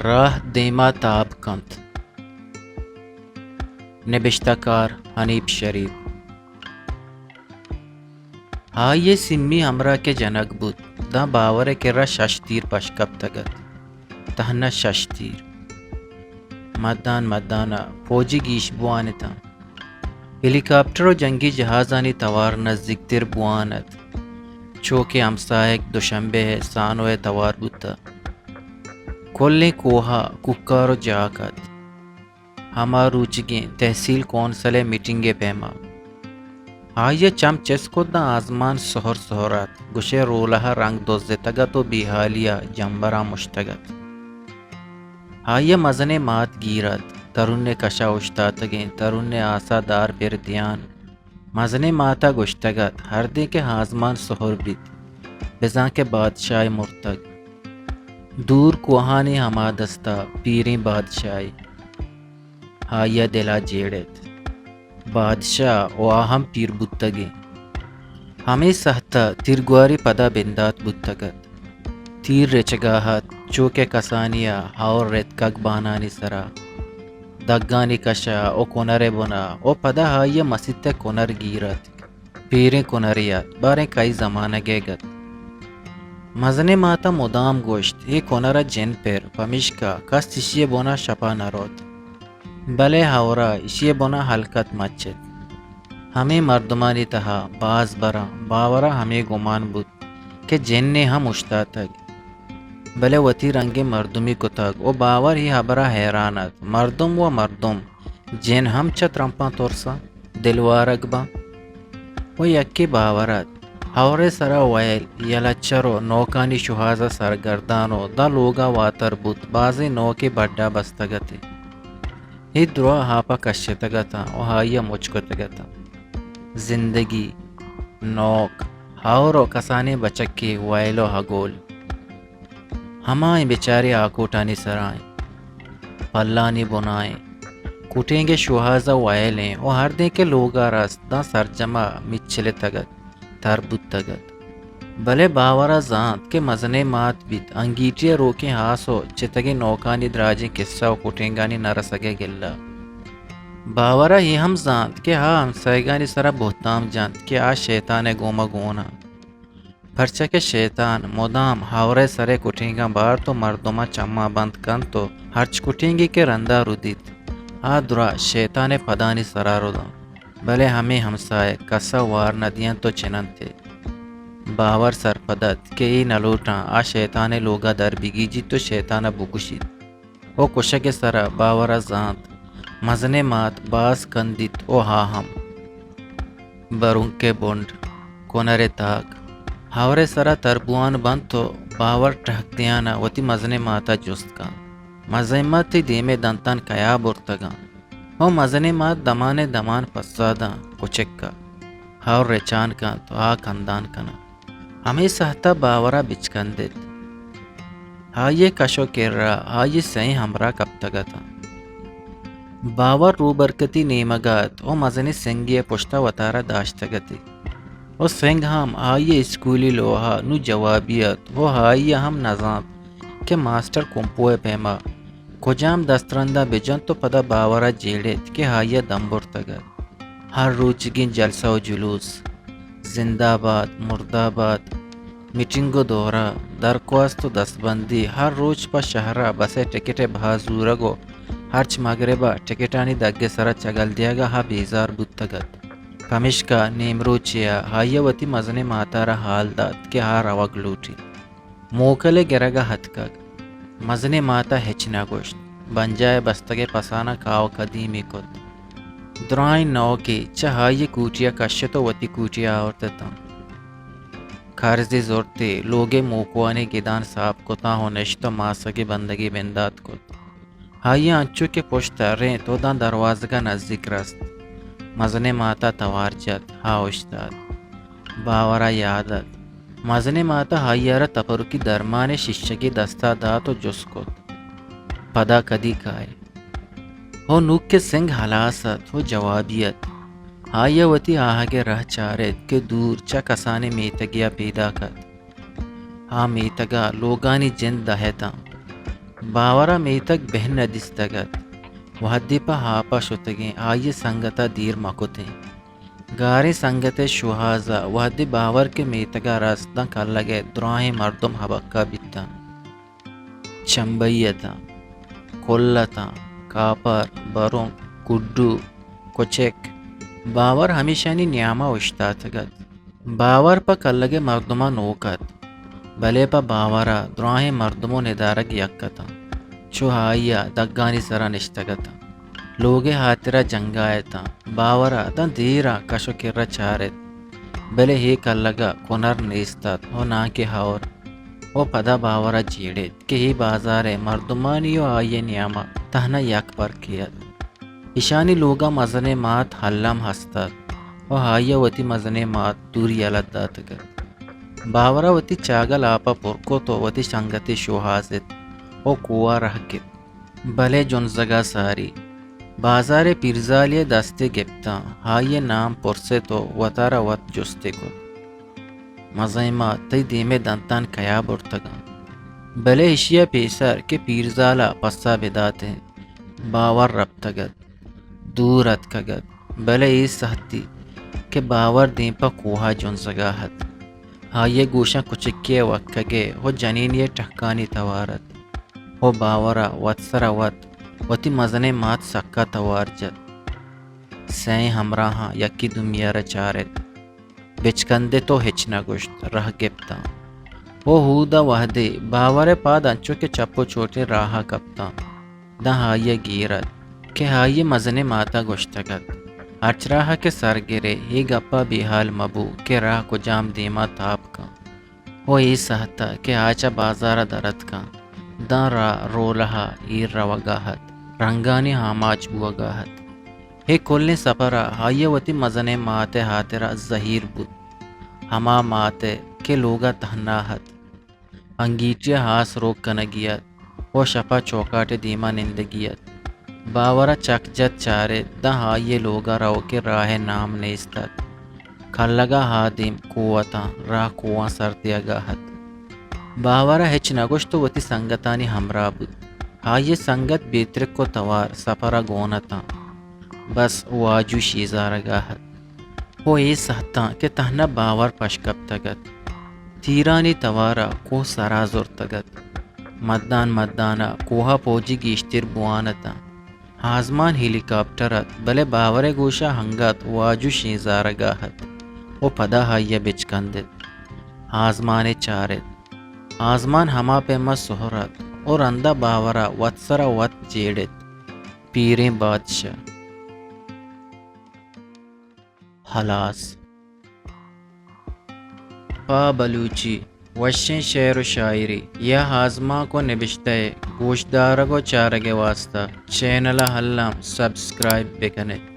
راہ دیما تاب کنت۔ نبشتہ کار حنیف شریف۔ آئی ءِ سیمی ہمراہ کہ جنگ بوت، داں باور ءِ کرا شش تیر پش کپتگ ات۔ تہنا شش تیر۔ مدان مدان ءَ پوجی گیش بوان اتاں۔ ہیلی کاپٹر ءُ جنگی جہازانی توار نزیکتر بوان ات۔ چو کہ ہمساہگ دوشنبے ءِ سانو ءِ توار بوتہ۔ کلیں کوہ ءَ کوکار ءُ جاک ات۔ ہما روچیگیں تحصیل کونسل ءِ میٹنگ ءِ پیما آئی ءَ چم چست کت داں آزمان سہر سہر ات، گوشئے رولہ ءَ رنگ دزتگ ات ءُ بیہالی ءَ جمبراں مشتگ ات۔ آئی ءَ مزنیں مات گیر ات، ترون ءِ کش ءَ اوشتاتگیں، ترون ءِ آس ءَ دار پر دیان۔ مزنیں مات ءَ گوشتگ ات، ہردیں کہ آزمان سہر بیت، بزاں کہ بادشاہے مرتگ۔ دور کوہانی ہما دست ءَ پیریں بادشاہے۔ آئی ءَ دل ءَ جیڑ ات۔ بادشاہ ءُ آ ہم پیر بوتگیں۔ ہمے سہت ءَ تیرگواری پدا بندات بوتگ ات۔ تیر رچگ ءَ ات، چو کہ کسانی ءَ ہئور رتکگ بانانی سرا، دگانی کش ءَ ءُ کنر ءِ بن ءَ ءُ پدا آئی ءَ مسیت ءِ کنر گیر ات۔ پیریں کنرے ات، باریں کئی زمانگ ءِ گت۔ مزنیں مات ءَ مدام گوشت، اے کنر ءَ جن پر، پمیشکا کس ایشی ءِ بن ءَ شپ ءَ نہ روت۔ بلے ہئور ءَ ایشی ءِ بن ءَ ہلکت مچ ات۔ ہمے مردمانی تہا باز براں باور ءَ ہمے گمان بوت کہ جنے ہم اوشتاتگ، بلے وتی رنگیں مردمی کتگ ءُ باور اے ہبر ءَ حیران ات۔ مردم ءُ مردم، جن ہم چہ ترمپاں ترساں، دلوارگ باں۔ ءُ یکے باور ات، ہئور ءِ سرا وئیل، یلہ چر ءُ نوکانی شوہاز ءَ سرگردان ءُ داں لوگ ءَ واتر بوت، بازیں نوکے بڈ ءَ بستگ ات۔ اے دراہ آپ ءَ کشتگ اتاں ءُ آئی ءَ مچ کتگ اتاں۔ زندگی، نوک، ہئور ءُ کسانیں بچکے، وئیل ءُ ہگول۔ ہمائیں بچارے آکوٹانی سرا ایں، پلانی بنا ایں، کٹینگ ءِ شوہاز ءَ وئیل ایں ءُ ہردیں کہ لوگ ءَ رست داں سرجم ءَ مچلتگ ات، تر بوتگ ات۔ بلے باور ءَ زانت کہ مزنیں مات بیت، انگیٹی ءَ روکیں ہاس ءُ چتگیں نوکانی دراجیں کسہ ءُ کٹینگانی نہ رسگ ءِ گلہ۔ باور ءَ اے ہم زانت کہ آ ہمساہگانی سرا بہتام جنت کہ آ شیطان ءِ گوما گون انت۔ پرچا کہ شیطان مدام ہئور ءِ سر ءِ کٹینگاں بارت ءُ مردماں چماں بند کنت ءُ ہرچ کٹینگے کہ رندا ردیت، آ دراہ شیطان ءِ پدانی سرا رداں۔ بلے ہمے ہمساہگ کس ءَ وار نہ دینت ءُ چننت ئے۔ باور سرپد ات کہ اے نہ لوٹاں آ شیطان ءِ لوگ ءَ در بگیجیت ءُ شیطان ءَ بکشیت۔ ءُ کشگ ءِ سرا باور ءَ زانت، مزنیں مات باز کندیت ءُ آ ہم۔ برونک ءِ بنڈ، کنر ءِ تاک، ہئور ءِ سرا تربوان بنت ءُ باور ٹہک دیان ءَ وتی مزنیں مات ءَ جست کنت، مزنیں مات، تئی دیم ءِ دنتان کیا برتگاں؟ ءُ مزنیں مات دمان ءَ دمان پسہ داں، کچک ءَ۔ ہئور رچان کنت ءُ آ کندان کناں۔ ہمے سہت ءَ باور ءَ بچکندت۔ آئی ءِ کش ءُ کر ءَ آئی ءِ سئیں ہمراہ کپتگ اتاں۔ باور روبرکتی نیمگ ءَ ات ءُ مزنیں سنگے ءِ پشت ءَ وتارا داشتگ اتی ءُ سنگ ہم آئی ءِ اسکولی لوہ ءَ نوں جوابی ات ءُ آئی ءَ ہم نزانت کہ ماسٹر کمپو ءِ پیما کجام دسترند ءَ بجنت ءُ پدا باور ءَ جیڑیت کہ آئی ءَ دم برتگ ات۔ ہر روچیگیں جلسہ ءُ جلوس، زندہ باد، مردہ باد، میٹنگ ءُ دورہ، درکواست ءُ دستبندی، ہر روچ پہ شہر ءَ بس ءِ ٹکٹ ءِ بہا زورگ ءُ ہرچ مگرب ءَ ٹکٹانی دگ ءِ سرا چگل دیگ ءَ آ بیزار بوتگ ات۔ پمیشکا نیمروچے ءَ آئی ءَ وتی مزنیں مات ءَ را ہال دات کہ آ روگ لوٹیت۔ موکل ءِ گرگ ءَ اتکگ۔ مزنیں مات ءَ ہچ نہ گوشت۔ بنجاہ ءِ بستگیں پساناں کاو کدیمی کت۔ درائیں نوکے چہ آئی ءِ کوٹی ءَ کشت ءُ وتی کوٹی ءَ آورت اتاں۔ کرزے زرت ئے، لوگ ءِ موکوانی گدان ساپ کتاں ءُ نشت ءُ ماسگے بندگے بندات کت۔ آئی ءَ انچو کہ پشت ترینت ءُ داں دروازگ ءَ نزیک رست، مزنیں مات ءَ توار جت، آ اوشتات۔ باور ءَ یات ات، مزنیں مات ءَ آئی ءَ را تپرکی درمان ءِ شیشگے دست ءَ دات ءُ جست کت، پدا کدی کائے؟ ءُ نوں کہ سنگ ہلاس ات ءُ جوابی ات، آئی ءَ وتی آہگ ءِ راہ چارت کہ دور چہ کسانیں میتگے ءَ پیداک ات۔ آ میتگ ءَ لوگانی جند دہ اتاں۔ باور ءَ میتگ بہ نہ دیستگ اَت۔ وھدے پہ آپ ءَ شتگیں آئی ءِ سنگت ءَ دیر مہ کتیں۔ گاریں سنگت ءِ شوھاز ءَ وھدے باور کہ میتگ ءَ رست داں کلگ ءِ دراھیں مردم ھبکہ بیتاں۔ چمبئی اتاں، کل اتاں، کاپر، برونک، گڈو، کچک۔ باور ھمیشانی نیام ءَ اوشتاتگ اَت۔ باور پہ کلگ ءِ مردماں نوک اَت، بلے پہ باور ءَ دراھیں مردم ءُ ندارگ یک اتاں۔ چو آئی ءَ دگانی سر ءَ نشتگ اتاں۔ لوگ ءِ ھاترا جنگ ءَ اتاں۔ باور ءَ داں دیر ءَ کش ءُ کر ءَ چارت، بلے اے کلگ ءَ کنر نیست اَت ءُ ناں کہ ھور۔ ءُ پدا باور ءَ جیڑت کہ اے بازار ءِ مردمانی ءُ آئی ءِ نیام ءَ تھنا یک پرکے اَت۔ ایشانی لوگ ءَ مزنیں مات الم ھست اَت ءُ آئی ءَ وتی مزنیں مات دور یلہ داتگ اَت۔ باور ءَ وتی چاگل آپ ءَ پر کت ءُ وتی سنگتے شوھازت ءُ کوہ ءَ راہ گپت۔ بلے جنزگ ءَ ساری۔ بازار ءِ پیرزالے ءَ دستے گپتاں، آئی ءِ نام پرست ءُ وتارا وت جستے کت۔ مزنیں مات، تئی دیم ءِ دنتان کیا برتگاں؟ بلے ایشی ءَ پیسر کہ پیرزال ءَ پسہ بداتیں، باور رپتگ اَت، دور اتکگ اَت، بلے اے سھتی کہ باور دیم پہ کوہ ءَ جنزگ ءَ اَت۔ آئی ءِ گوشاں کچکے ءِ وکگ ءِ ءُ جنینے ءِ ٹھکانی توار اَت ءُ باور ءَ وت سر ءَ وت وتی مزنیں مات سکا توار جت۔ سئیں ھمراھاں یکے دومی ءَ را چارت، بچکندت ءُ ھچ نہ گوشت، راہ گپتاں۔ ءُ ھود ءَ وھدے باور ءِ پاد انچو کہ چپ ءُ چوٹیں راہ ءَ کپتاں، داں آئی ءَ گیر اَت کہ آئی ءِ مزنیں مات ءَ گوشتگ اَت، ھرچ راہ ءَ کہ سر گرئے، اے گپ ءَ بے ھال مہ بو کہ راہ کجام دیم ءَ تاب کن۔ ءُ اے سھت ءَ کہ آ چہ بازار ءَ در اتکاں، داں راہ رولہ ءَ ایر روگ ءَ اَت، رنگانی آماچ بوگ ءَ اَت۔ اے کلیں سپر ءَ آئی ءَ وتی مزنیں مات ءِ ھاترا زھیر بوت، ھما مات ءِ کہ لوگ ءَ تھنا اَت۔ انگیٹی ءَ آس روک کنگی اَت ءُ شپ ءَ چوکاٹ ءِ دیم ءَ نندگی اَت۔ باور ءَ چک جت چارت، داں آئی ءِ لوگ ءَ روک ءِ راہ ءِ نام نیست اَت۔ کلگ ءَ آ دیم کوہ اتاں، راہ کوھاں سر دیگ ءَ اَت۔ باور ءَ ھچ نہ گوشت ءُ وتی سنگتانی ھمراہ بوت۔ آئی ءِ سنگت بے ترک ءُ توار سپر ءَ گون اتاں۔ بس واجو شیزارگ ءَ اَت۔ ءُ اے سھتاں کہ تھنا باور پش کپتگ اَت۔ تیرانی توار ءَ کوہ سر ءَ زرتگ اَت۔ مدان مدان ءَ کوہ ءَ پوجی گیشتر بوان اتاں۔ آزمان ھیلی کاپٹر اَت، بلے باور ءِ گوش ءَ انگت واجو شیزارگ ءَ اَت ءُ پدا آئی ءَ بچکندت۔ آزمان ءَ چارت۔ آزمان ھما پیم ءَ سھر اَت ءُ رند ءَ باور ءَ وت سر ءَ وت جیڑت۔ پیریں بادشاہ۔ ھلاس۔ پہ بلوچی وشیں شعر ءُ شاعری یا آزمانک ءُ نبشتہ ءِ گوشدارگ ءُ چارگ ءِ واستہ چینل ءَ الم سبسکرائب بہ کن ات۔